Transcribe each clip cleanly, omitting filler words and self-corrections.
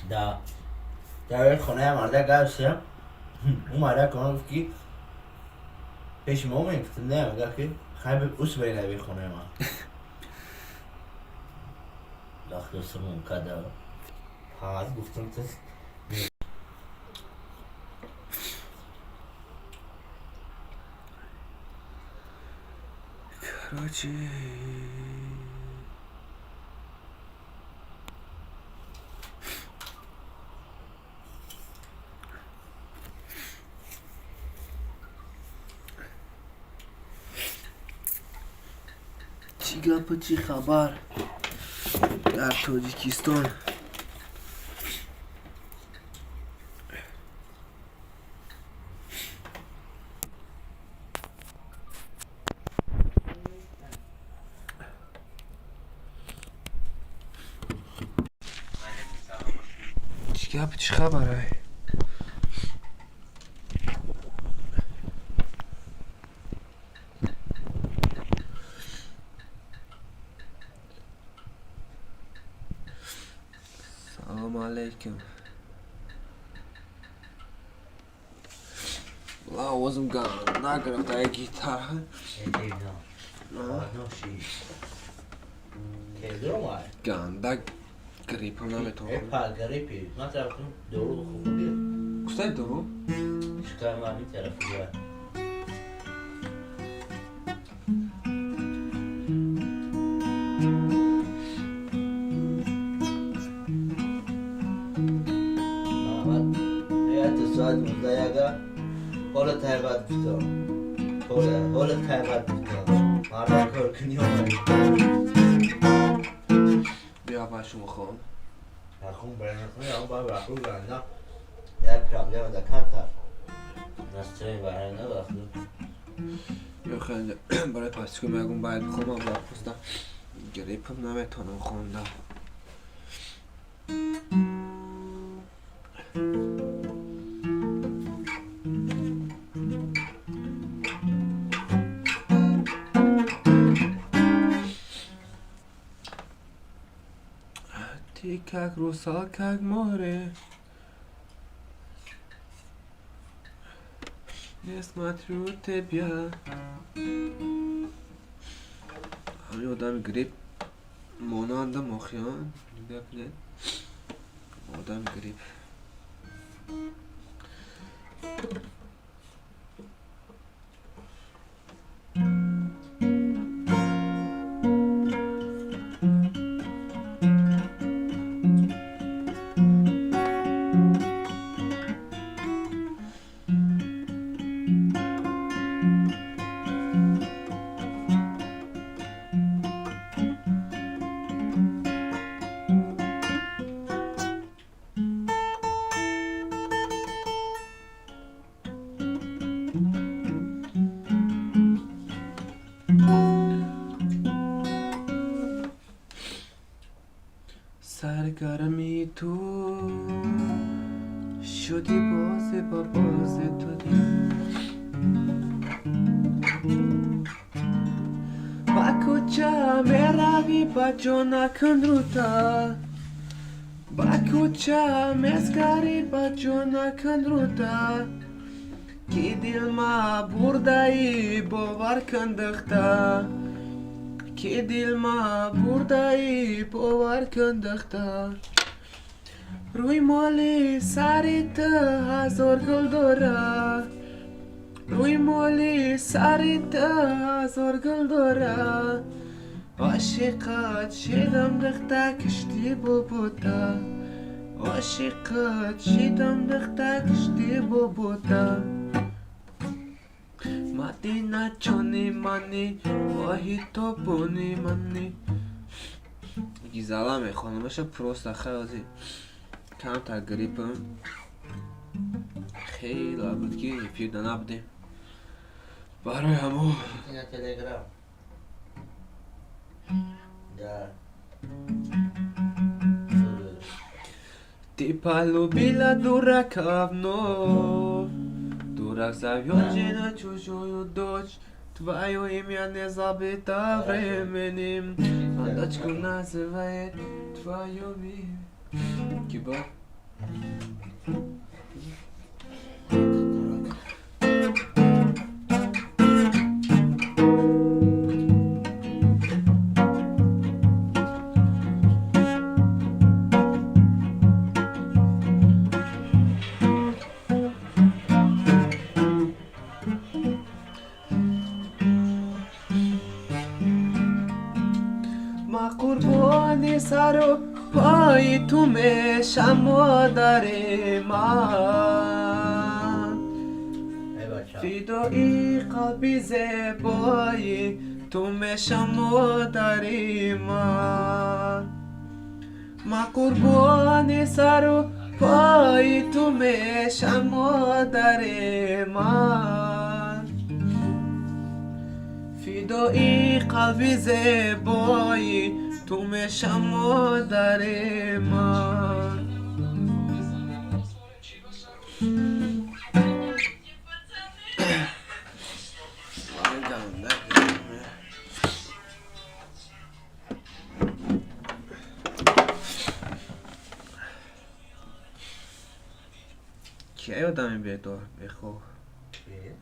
Да. Дар хонаи марда гап шудам. Ӯ мардак он гуфт, ки пеши мо мегуфтам, не, мегӯяд, ки хай ус бари хонаи ман. Вақте усмон када. Ҳа, гуфтам ту. Короче, чӣ гапу, чӣ хабар дар Тоҷикистон? Чӣ гапу, чӣ хабарай? Салому алейкум. Ла, овозим нагирифта як гитара. Ганда гриппам, наметавонам. Па, гриппи. Ман тараф дору бихӯр. Кустай дору? Чикар ман ин тараф дора. Ман то соат 19 яга ҳола тайбат гуфтам. Ҳола, ҳола тайбат гуфтам. Мардак кор кунӣ омад. Биё, ба шумо хон. Нахун барнахун, я ба раху ганда. Як проблема да камтар. Настроение барна вақт. Ё хеле барои пастико мегум, бояд бихобам ва просто гриппам, наметавонам хонда. Ты как русалка, как море. Не смотрю тебя. Ҳамин одами грипп монандам охиён. Нигоҳ кунед. Одами грипп. Саргарми ту шуди, боз ба боз ту ба кӯча меравӣ, ба ҷо накун рута, ба кӯча мезгарӣ, ба ҷо накун рута, ки дилма бурдаӣ, бовар кун, духта, ки дилма бурдаӣ, бовар кун, духта. Рӯи моли сари ту ҳазор гул дорад, рӯи моли сари ту ҳазор гул дорад. Ошиқат шидам, духта, кишти бобота, ошиқат шидам, духта, кишти бобота. Мадина ҷони мани, моҳи тобони мани. Гизала мехонамаша, просто хеле камтар гриппам, хеле буд, ки эфирда набудем, барои ҳамо. На Телеграм. Да. Ты полюбила дурака вновь. Дурак зовет жена чужую дочь. Твое имя не забыто временем, а дочку называет твое имя. Киба? Ма қурбони сару пои ту мешам, модари ман. Эй бача. Фидои қалби зебои ту мешам, модари ман. Ма қурбони сару пои ту мешам, модари ман. Фидои қалби зебои ту мешам, модари ман. Кия одами бедор бехоб? Привет.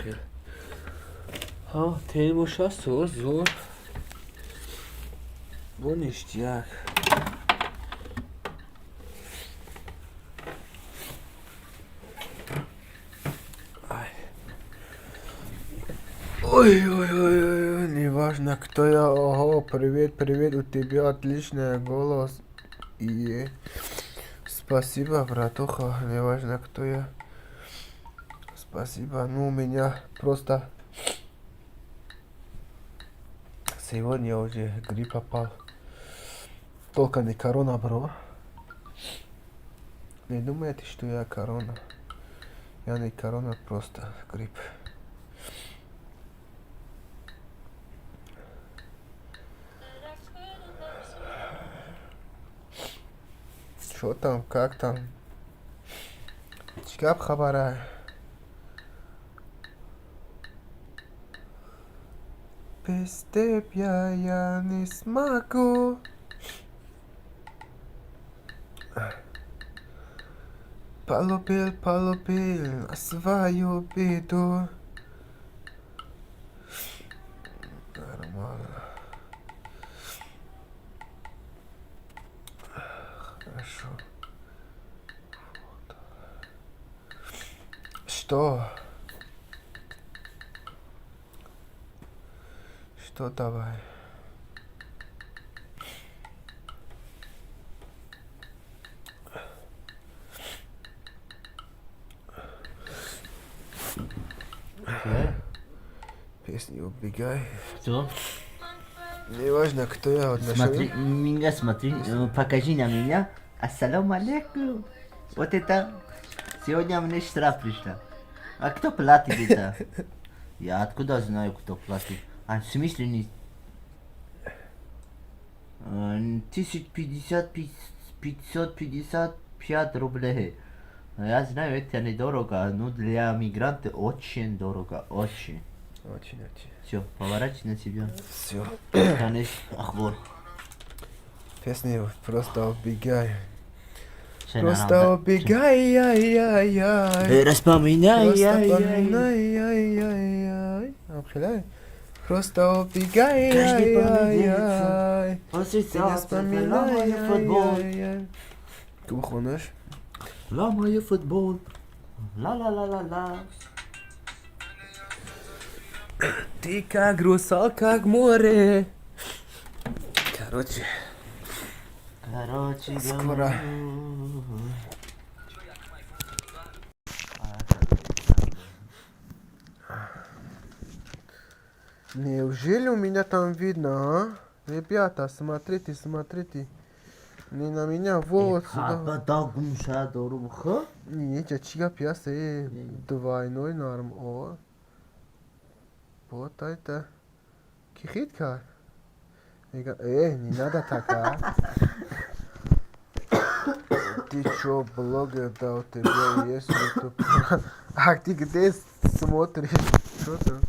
Хел ҳа тен боша, соз зор бо ништяк. Ай. Ой, ой, ой, ой, неважно, кто я. Ого, привет, привет, у тебя отличный голос. И спасибо, братуха, неважно, кто я. Спасибо, ну, у меня просто сегодня уже грипп попал. Только не корона, бро. Не думайте, что я корона. Я не корона, просто грипп. Что там, как там? Чӣ гап, хабара? Без тебя я не смогу. Полюбил, полюбил на свою беду. Нормально. Хорошо. Вот. Что? Что давай? Что? Песни убегай. Что? Неважно, кто я, вот нашел. Смотри, меня смотри, покажи на меня. Ассаламу алейкум. Вот это сегодня мне штраф пришла. А кто платит это? Я откуда знаю, кто платит? А в смысле не... 1050, 555 рублей. Я знаю, это недорого, но для мигранта очень дорого, очень. Очень, очень. Все, поворачивай на себя. Все. Конечно, ахбор. Песни просто убегай. Всё, Просто надо. убегай, яй, яй, яй. Распоминай, Просто яй, яй. поминай, яй, яй, яй. Обхиляй. Просто убегай, Каждый яй, яй, понедельник. яй. После Ты не вспоминай, ломаю яй, футбол. яй, яй. Кубхонаш. Ломаю футбол. Ла-ла-ла-ла-ла. Ты как русалка, как море. Короче, Короче Скоро. Говорю. Неужели у меня там видно, а? Ребята, смотрите, смотрите. Не на меня, вот сюда. Не, чӣ гап аст, двойной норм, о. Вот это. Ки хит кард? Мега, не надо так, а. Ты чё, блогер, да, у тебя есть YouTube? А ты где смотришь? Что там?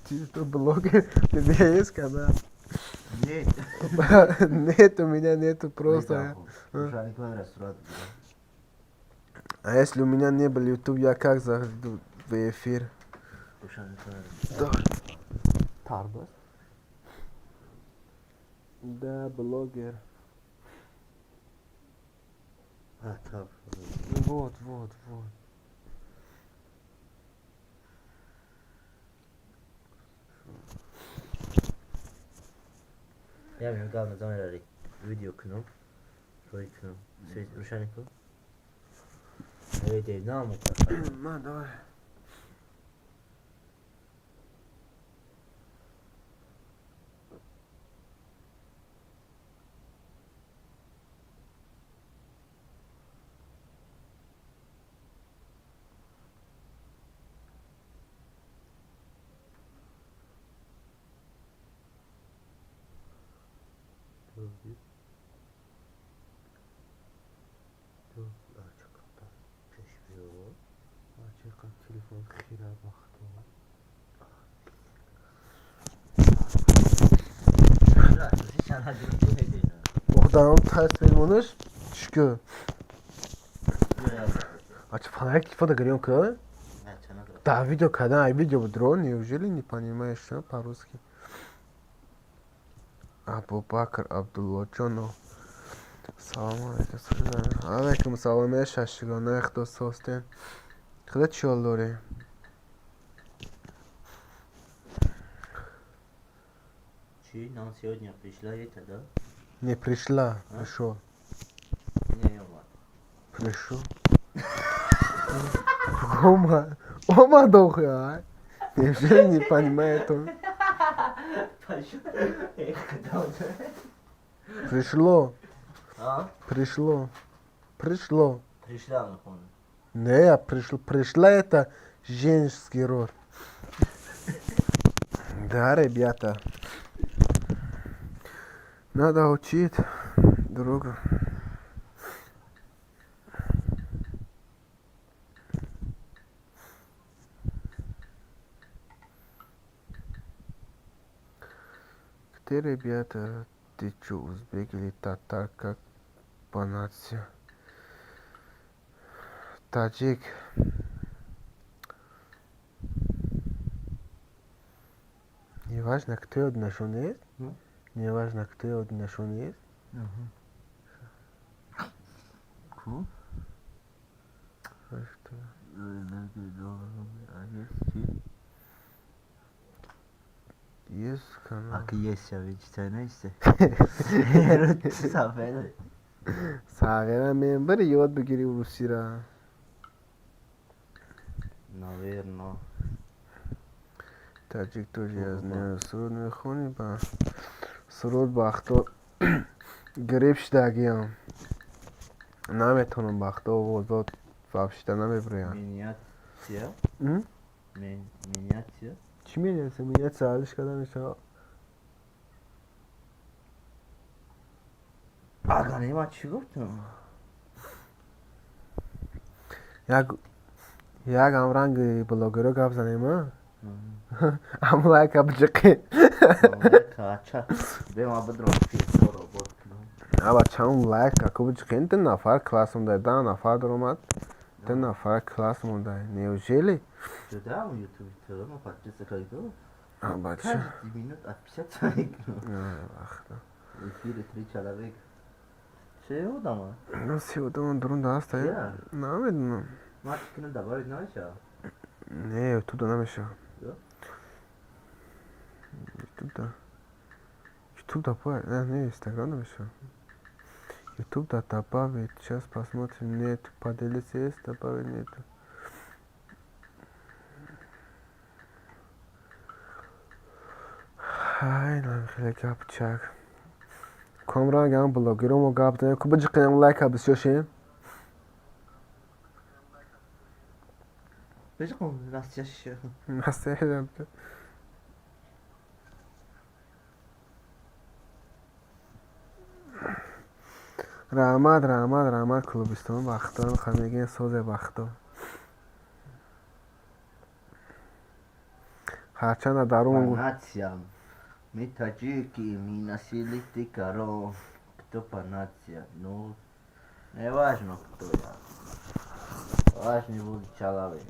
Ты что, блогер? У тебя есть канал? Нет. Нет, у меня нету просто. А если у меня не был YouTube, я как захожу в эфир? Да. Тарбоз? Да, блогер. А, так. Вот, вот, вот. Я мегам назамера видео кунам. Рӯй кунам. Рӯшан кун. Эй, наму. На, давай. Телефон хира бахто. Богданом тасвир шуку. А что, фонарик телефона горел, когда? Да, видео когда, а видео дрон, неужели не понимаешь, что по-русски? Абубакр Абдуллоҷонов. Салом алейкум. Алейкум салом, э шашигона, худо состен. Худо чӣ ҳол дорӣ? Чи, нам сегодня пришла это, да? Не пришла, пришел. Не, Пришел. Ома, ома дохуя. Неужели не понимает он? Пришло. А? Пришло. Пришло. Пришла, напомню. Не, я пришло. Пришла это женский род. Да, ребята. Надо учить друга. Ты, ребята, ты чё, узбек или татар, как по нации? Таджик. Неважно, кто одношон есть. Неважно, кто одношон есть. Ку? А что? Есть канал. Аки есть, я ведь несте. Сағира мен бір ёд бигири русира. Наверно. Таджик тоже я знаю. Суруд мехони ба. Суруд бахто гириб шидагиям. Наметонам бахто овозот вообще намеброям. Меняться? Меняться? Чӣ меняться? Меняться алиш карда мешавад. Ага, не ман чӣ гуфтам? Як як ҳамранги блогеро гап занем, а? Ам лайка биҷиқи. Лайка, бема бидром робот кунам. Аба чанд лайк ако биҷиқи, ду нафар класс монда, 10 нафар даромад, 2 нафар класс монда. Неужели? Да, в YouTube то, подписка как А, Каждый минут отписаться В эфире 3 человека. Се одама? Ну, се одама дурун да аст, а? Намедонам. Ма кина добавить намеша? Не, YouTube да намеша. YouTube да. YouTube да бояд, не, не, Instagram намеша. YouTube да добавить, сейчас посмотрим, нет, поделиться есть, добавить нет. Ай, нам хеле гапчак. Комранг ам блогеромо гап занем, ку биҷиқинам лайка бисёр шем. Биҷиқум, настоящий. Настоящий. Раҳмат, раҳмат, раҳмат, клубистон бахто мегӯем, созе бахто. Ҳарчанд дар дарун По нациям. Мы таджики, мы носили коров. Кто по нациям? Ну, не важно, кто я. Важный будет человек.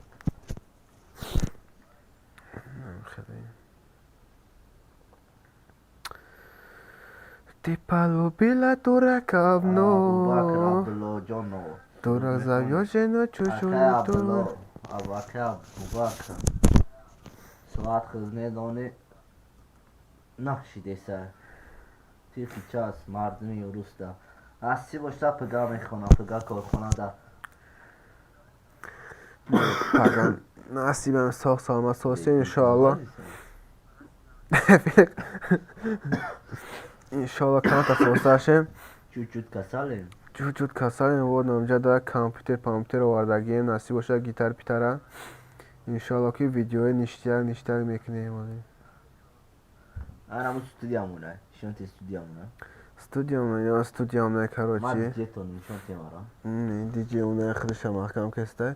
Ты полюбила дурака Абубакр вновь. Абдуллоҷонов. Дурак зовёт жену чужую. Акай Абдулло, Абакай Абубакр. Соат хиз медони нашидеса. Тихий час мардуми руста. Аси бошта пага мехонам, пага корхона да. Пага насибам соғ саломат сосе, иншоалло. Иншоалло камта сосашем. Чуть-чуть касалем. Чуть-чуть касалем, вот намҷа да компютер пампютер овардагием, насиб бошад гитар питара. Иншоалло ки видеои ништяк ништяк мекунем. Ана студиямона, шонте студиямона. Студиямона ё студиямона, короче. Ма диджетон нишон мара. Диджей уна худша маҳкам кестай.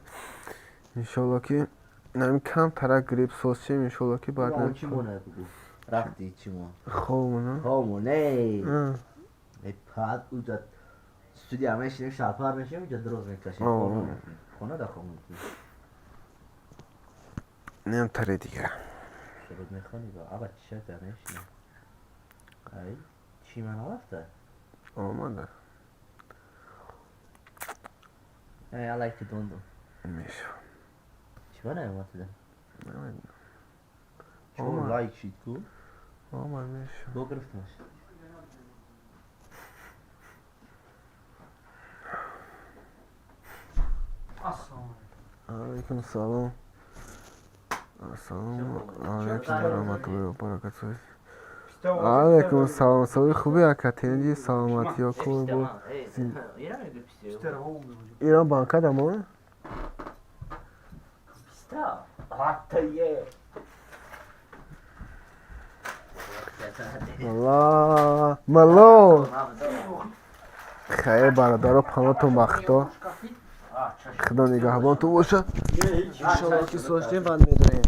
Иншоалло ки нами кам тара грипп сосем, иншоалло ки баъд. Чӣ мона бугу? Рафти чӣ мо? Хобмона. Хобмо не. Э пад уҷа студия мешинем, шалпар мешинем, уҷа дроз мекашем. Хона да хоб мекунем. Нем таре дига. Суруд мехонӣ ба аба чишата мешинем. Ай, чӣ ман рафта? Омада. Ай, I like to don't. Мешава. Чӣ ба наомада? Намедонам. Чор лайк шид ку? Омад мешава. Бо гирифтмаш. Алейкум салом. Ассалому алайкум ва раҳматуллоҳи ва баракатуҳ. Алайкум салом. Соли хуби ака, тенҷи саломатиё кор бо. Ирон банка дамо? Мала, мало. Хайр бародаро, панотон бахто. Худо нигаҳбонтон бошад. Иншоалло ки соштем баъд медоем.